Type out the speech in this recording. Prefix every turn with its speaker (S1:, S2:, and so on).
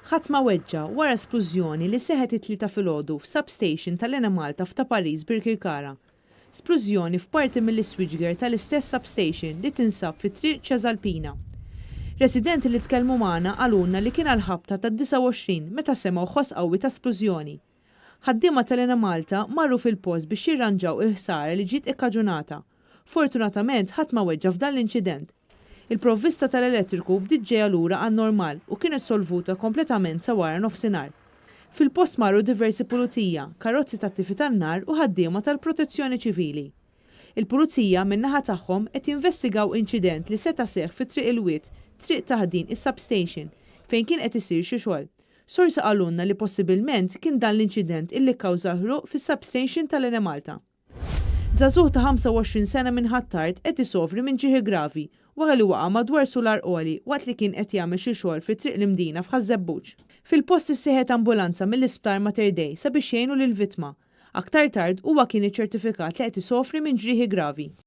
S1: Ħadd ma weġġa' wara splużjoni li seħħet it-Tlieta filgħodu f'substation tal-Enemalta f'Ta' Paris Birkirkara. Splużjoni f'parti mill-iswitchgear tal-istess substation li tinsab fi Triq Ċesalpina. Residenti li tkellmu magħna qalulna li kien għall-ħabta tad-29 meta semgħu ħoss qawwi ta' splużjoni. Ħaddiema tal-Enemalta marru fil-post biex jirranġaw il-ħsara li ġiet ikkaġunata. Fortunatament ħadd ma weġġa' f'dan l-inċident. Il-provvista tal-elettriku bdiet ġejja lura għan-normal u kienet solvuta kompletament sa wara nofsinhar. Fil-post marru diversi pulizija, karozzi tat-tifi tan-nar u ħaddiema tal-Protezzjoni Ċivili. Il-Pulizija, min-naħa tagħhom, qed jinvestigaw inċident li seta' seħħ fi Triq il-Wied, triq taħt din is-substation, fejn kien qed isir xi xogħol. Sorsi qalulna li possibilment kien dan l-inċident illi kkawża l-ħruq fis-substation tal-Enemalta. Żagħżugħ ta' 25 sena minn Ħ'Attard qed isofri minn ġrieħi gravi wara li waqa' madwar sular għoli waqt li kien qed jagħmel xi xogħol fi Triq l-Imdina f'Ħaż-Żebbuġ. Fil-post issieħet ambulanza mill-Isptar Mater Dei sabiex jgħinu lill-vittma. Aktar tard huwa kien iċċertifikat li qed isofri minn ġrieħi gravi.